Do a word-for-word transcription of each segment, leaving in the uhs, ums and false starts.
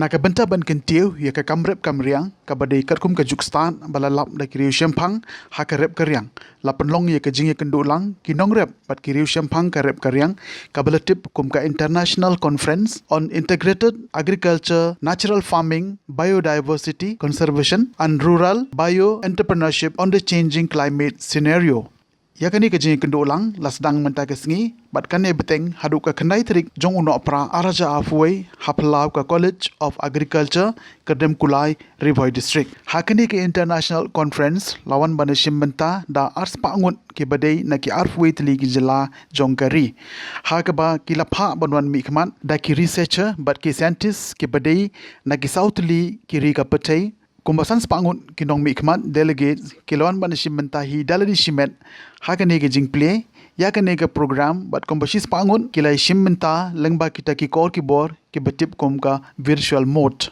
Na ka bynta ban kyntiew ïa ka kam rep kam riang kaba dei katkum ka juk stad ba la lap da ki riewshemphang ha ka rep ka riang, la pynlong ïa ka jingïakynduh lang ki nongrep bad ki riewshemphang ka rep ka riang, kaba la tip kum ka International Conference on Integrated Agriculture, Natural Farming, Biodiversity Conservation and Rural Bio Entrepreneurship on the Changing Climate Scenario. Ïa kane ka jingïakynduh lang la sdang mynta ka sngi bad kane bteng haduh ka khyndai tarik jong u Nohprah arhajar arphew wei ha phyllaw ka College of Agriculture, Kyrdemkulai, Ri Bhoi District. Ha kane ka International Conference la wan ban ïashim bynta da arspah ngut kiba dei na ki arphew wei tylli ki jylla jong ka ri, ha kaba ki la phah ban wan mihkhmat da ki researcher bad ki scientist kiba dei na ki saw tylli ki ri ka pyrthei. Kumba sanspah ngut ki nongmihkhmat, delegates, ki la wan ban ïashim bynta hi da lade shimet ha kane ka jingplie ïa kane ka program bad kumba shispah ngut ki la ïashim bynta lyngba kita ki kor ki bor kiba tip kum ka virtual mode.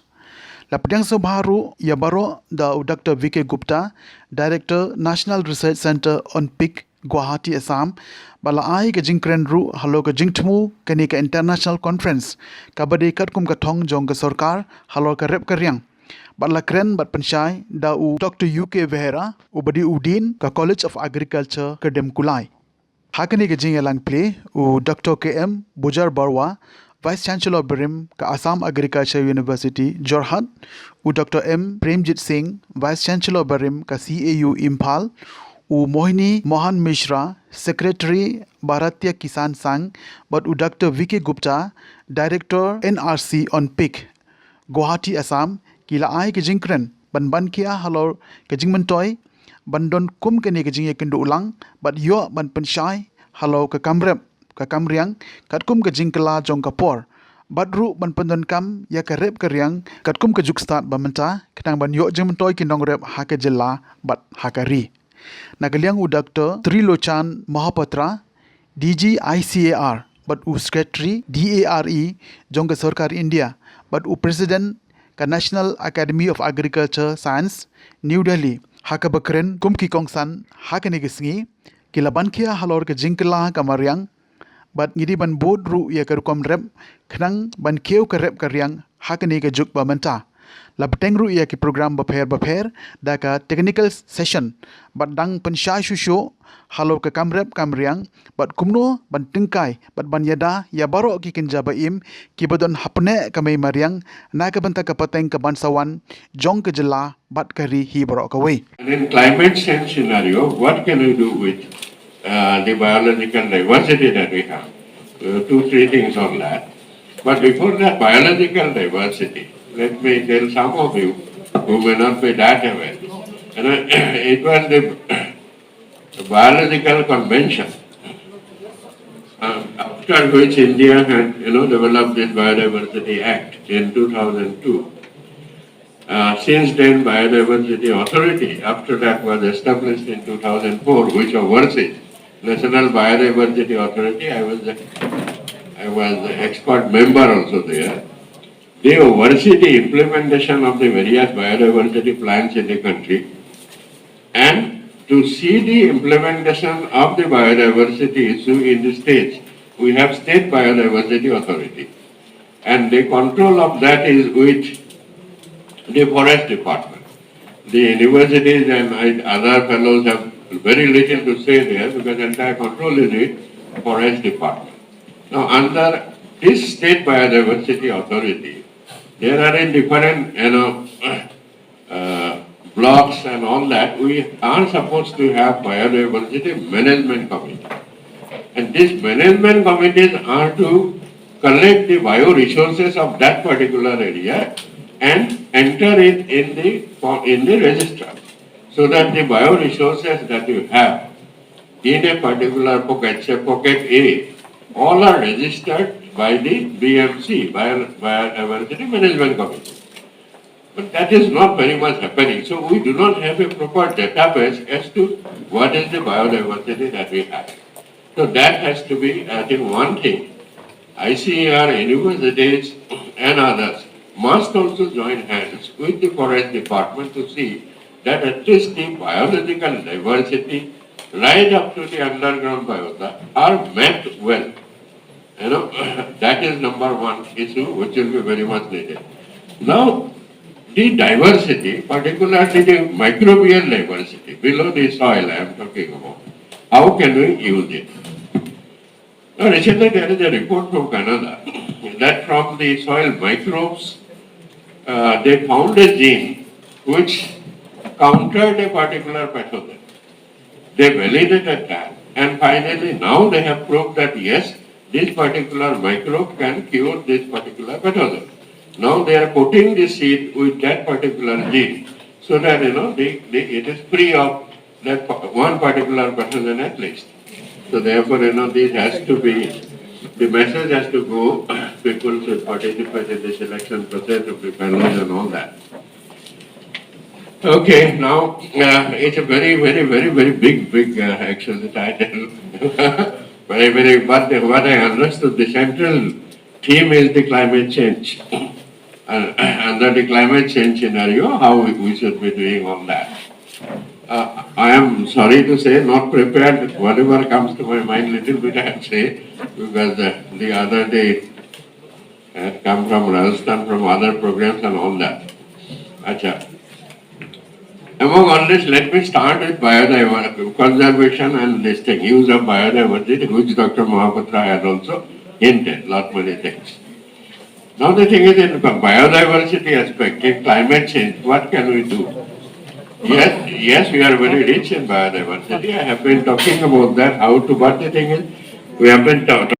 La pdiang sngewbha ruh ïa baroh da u Doctor V K Gupta, Director, National Research Centre on Pig, Guwahati, Assam, bad la ai ka jingkren ruh halor ka jingthmu kane ka International Conference kaba dei katkum ka thong jong ka sorkar halor ka rep ka riang. Bad la kren bad pynshai da u Doctor U K Vehera, uba dei u Dean ka College of Agriculture, Kyrdemkulai. Ha kane ka jingïalang plie, u Doctor K M Bujar Barua, Vice Chancellor barim ka Assam Agriculture University, Jorhat, u Doctor M Premjit Singh, Vice Chancellor barim ka C A U Imphal, u Mohini Mohan Mishra, Secretary Bharatiya Kisan Sangh, bad u Doctor V K Gupta, Director N R C on Pig, Guwahati, Assam, ki la ai ka jingkren ban ban khia halor ka jingmyntoi ban don kum kane ka jingïakynduh lang bad ïoh ban pynshai halor ka kam rep ka kam riang katkum ka jingkylla jong ka por, bad ruh ban pyndonkam ïa ka rep ka riang katkum ka juk stad ba mynta, khnang ban ïoh jingmyntoi ki nongrep ha ka jylla bad ha ka ri. Na ka liang u Doctor Trilochan Mohapatra, D G I C A R, bad u Secretary D A R E jong ka Sorkar India, bad u President ka National Academy of Agriculture Science, New Delhi, ha kaba kren kum ki kongsan ha kane ka sngi, ki la ban khia halor ka jingkylla ka mariang, bad ngi dei ban bud ruh ïa ka rukom rep khnang ban kiew ka rep ka riang ha kane ka juk ba mynta. La bteng ruh ïa ki program bapher bapher da ka technical session bad dang pynshai shuh shuh halor ka kam rep kam riang bad kumno ban tyngkai bad ban ïada ïa baroh ki kynja ba im kiba don hapdeng ka mei mariang na ka bynta ka pateng ka ban sa wan jong ka jylla bad ka ri hi baroh kawei. And in climate change scenario, what can we do with uh, the biological diversity that we have? Uh, two, three things on that. But before that, biological diversity, let me tell some of you who may not be that aware. You know, it was the biological convention, um, after which India had, you know, developed this Biodiversity Act in two thousand two. Uh, since then, Biodiversity Authority, after that, was established in two thousand four, which oversees National Biodiversity Authority. I was the, I was the expert member also there. They oversee the implementation of the various biodiversity plans in the country and to see the implementation of the biodiversity issue in the states. We have State Biodiversity Authority. And the control of that is with the forest department. The universities and I- other fellows have very little to say there because entire control is with forest department. Now, under this state biodiversity authority, there are in different, you know, uh, blocks and all that, we are supposed to have biodiversity management committee. And this management committees are to collect the bioresources of that particular area and enter it in the, in the register so that the bioresources that you have in a particular pocket, say pocket A, all are registered by the B M C, Bio-, Biodiversity Management Committee. But that is not very much happening. So we do not have a proper database as to what is the biodiversity that we have. So that has to be, I think, one thing. I C A R, universities and others must also join hands with the forest department to see that at least the biological diversity right up to the underground biota are mapped well. You know, that is number one issue which will be very much needed. Now, the diversity, particularly the microbial diversity below the soil, I am talking about. How can we use it? Now, recently there is a report from Canada that from the soil microbes, uh, they found a gene which countered a particular pathogen. They validated that, and finally now they have proved that yes, this particular microbe can cure this particular pathogen. Now they are coating the seed with that particular gene so that, you know, they, they, it is free of that pa- one particular pathogen at least. So therefore, you know, this has to be, the message has to go, people should participate in the selection process of the panels and all that. Okay, now, uh, it's a very, very, very, very big, big, uh, exercise. Very, very, but what I understood, the central theme is the climate change. Uh, under the climate change scenario, how we, we should be doing on that. Uh, I am sorry to say, not prepared. Whatever comes to my mind, little bit I say, because uh, the other day I had come from Rajasthan, from other programs and all that. Acha. Among all this, let me start with biodiversity, conservation and this thing, use of biodiversity, which Doctor Mohapatra had also hinted, lot many things. Now the thing is, in the biodiversity aspect, in climate change, what can we do? Yes, yes, we are very rich in biodiversity. I have been talking about that, how to, but the thing is, we have been ta-